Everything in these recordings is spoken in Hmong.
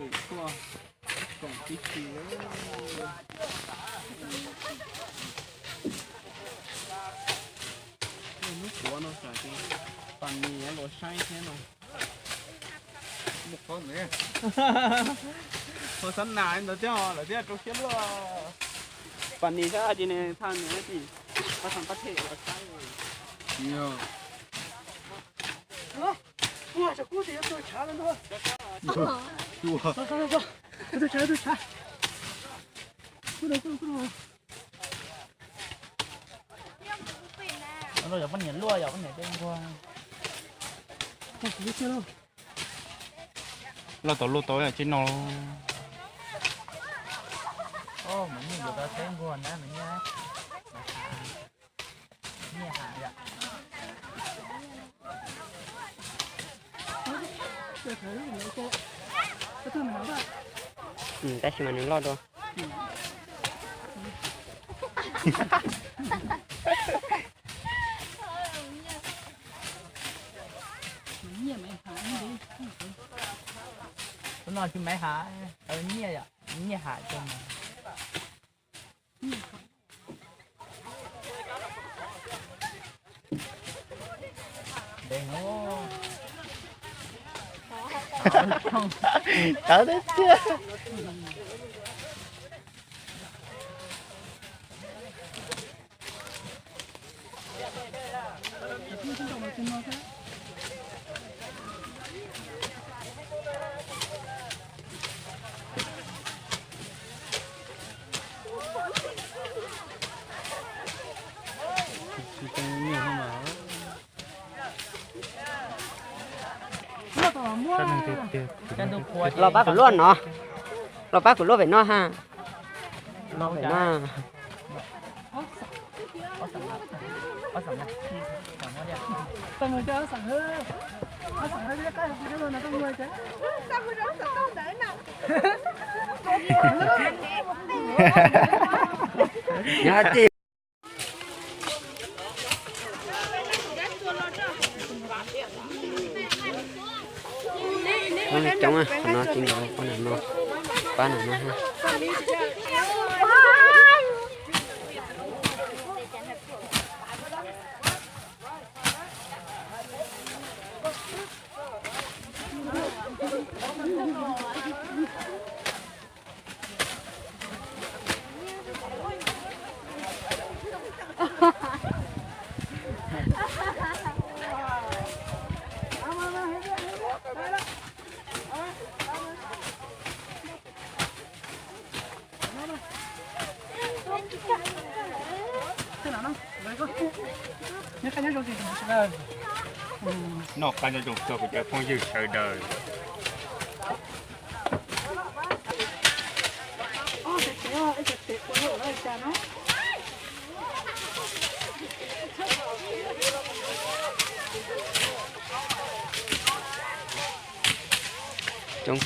Tuaj koom tib si. Hnub puav no tsam ces pas nis luag saib thiab no. Ua xab nas ntawd thiab lawv thiaj rau siab luaj. Pas nis sab ces nws thaj nws tim pas thaj pab them los saib. Yog poj niam luaj yog poj niam tej nquag. Loj tau luaj tau tsis no. Mas nyiaj yuav tau teb nquag na, mas nyiaj, nyiaj has yom. Tab sis mas nws loj dua. Tus no tsis maiv has, nyiaj yom, nyiaj has rau mas. Ntev no. Tawv tiag tiag. Los pab kuv luaj no. Los pab kuv luaj pem no ha. Pem no. Nyob tij. Coob, qhov no tsis nkaus, qhov no, pab no no. Noj qab nyob zoo txog kuv cov phooj ywg sawv daws. Coob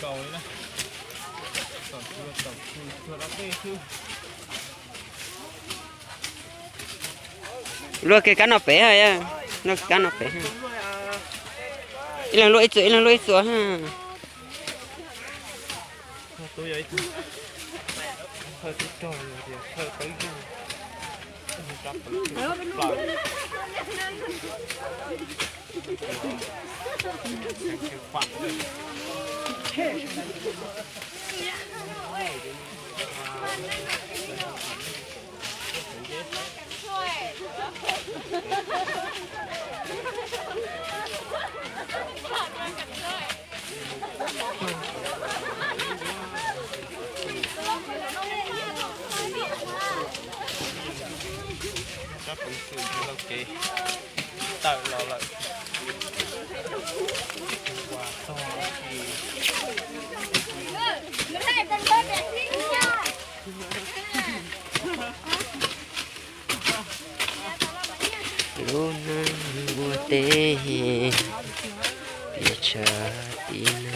kawg na. Luaj kiag kab no pem, luaj kiag kab no pem. Ib leeg luaj ib txuas, ib leeg luaj ib txuas. Tsob peev xwm ntawm lauj kev tawm los lawm. Teb, peb tshav tib na.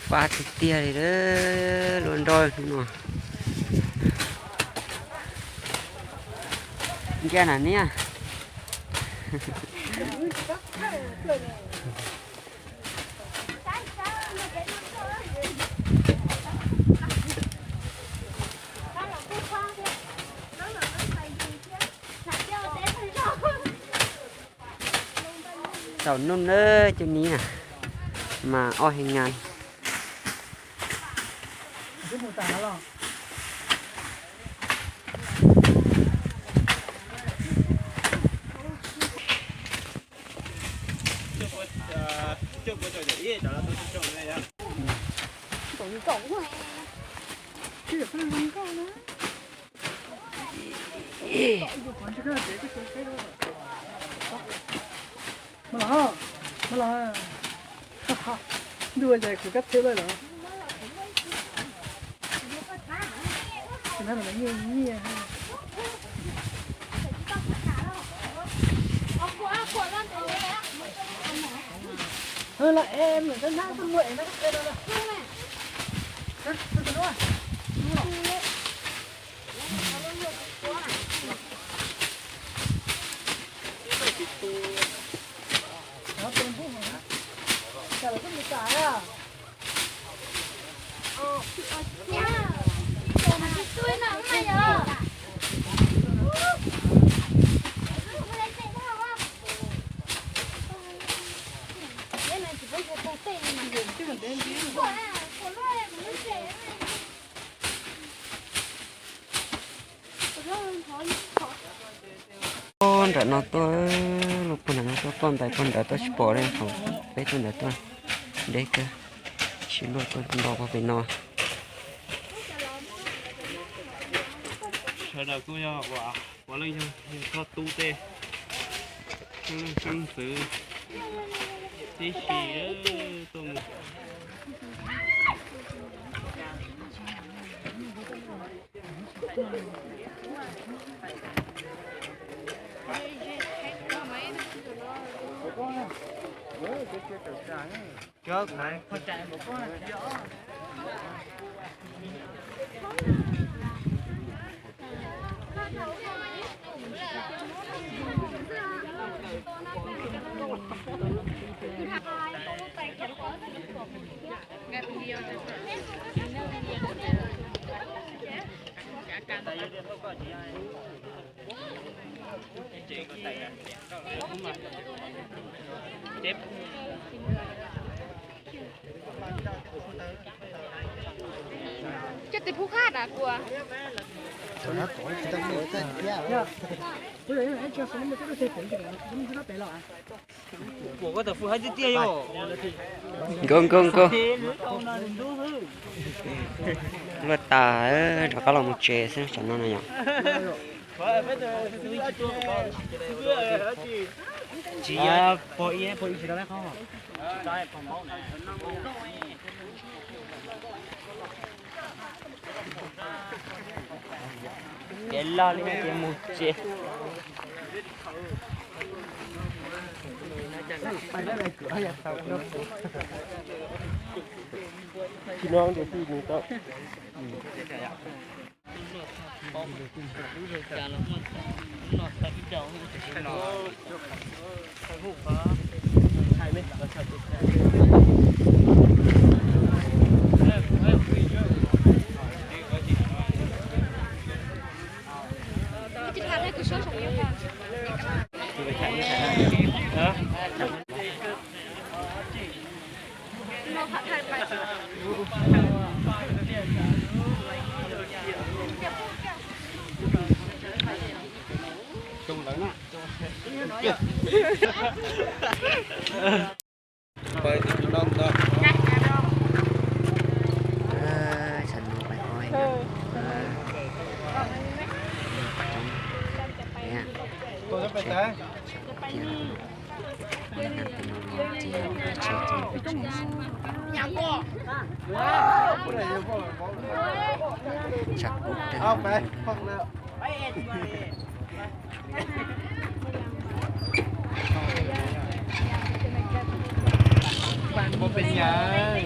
Fab tiag tiag li lub nroj no. Ncaj na niam. Tau nub nawb cov niam, mas ob hee ngan. Mas los, mas los, ntuj ua cas kuv kab txheb lawm los. Nyiaj, nyiaj. Los es, Nram no tuaj, luaj puag nram no tuaj, poj ntais puag nrad tuaj tsis pom li, peb tuaj nrad tuaj deb kawg, sib luaj tuaj nto puag pem no. Sawv daws kuj yog ua, ua leej yog txhob tub tej, leej xeeb ntxwv tib si tuaj mus. Cov tis phub khab da kuv. Nkauj nkauj nkauj. Luaj tas, rov qab los mus tsev xwb tsam no na yom. Kev loj li ces mus tsev. No, no, Peb pes nyas.